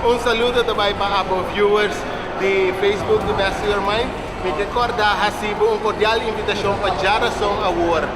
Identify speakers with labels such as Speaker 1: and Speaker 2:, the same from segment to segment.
Speaker 1: Un saludo ta bai pa abo viewers di Facebook di Master Your Mind. Mi ke kòrda hasi bo un kordial invitashon pa djarason awor,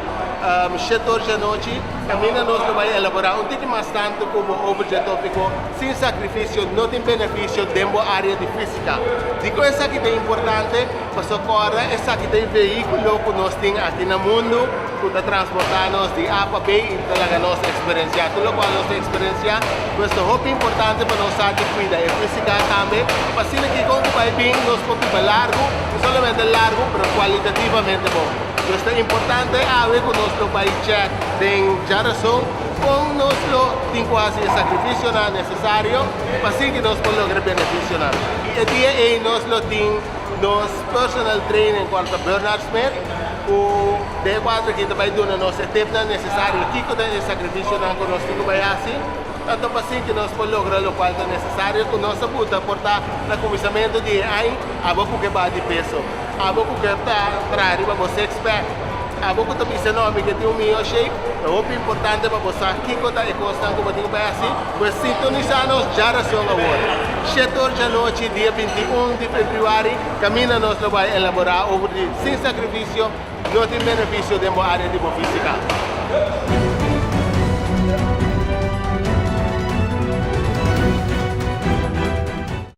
Speaker 1: shete or djanochi, kaminda nos lo bai elaborá un tiki mas tantu ku bo over dje tópiko Sin sakrifisio no tin benefisio den bo área di físika. Dikon esaki ta importante? Pasobra kòrda esaki ta e vehíkulo ku nos tin aki na mundu ku ta transportá nos di A pa B i ta laga nos eksperensiá tur lokual nos ta eksperensiá. Pues ta hopi importante pa nos sa di kuida e físika tambe pa asina kiko ku bai bin nos por biba largu, no solamente largu pero kualitativamente bon. Pues ta importante awe ku nos lo bai chèk den djarason kon nos lo tin ku hasi e sakrifisionan nesesario pa asina nos por logra e benefisionan. I e dia ei nos lo tin nos personal trainer cual ta Bernard Smith cu den e cuadro aki ta bay duna nos e tipnan necesario kico ta e sacrificionan cu nos tin cu bay haci tanto pa así cu nos por logra locual ta necesario cu nos a buta por ta na cuminsamento di e aña abo cu ke baha di peso abo cu ke ta traha riba bo six pack abo cu ta bisa no mi ke tin un miho shape ta hopi importante pa bo sa kico ta e cosnan cu bo tin cu bay haci. Pues sintonisa nos djarason awor, shete or djanochi dia 21 di februari, kaminda nos lo bai elaborá over di sin sakrifisio no tin benefisio den bo área di bo físika.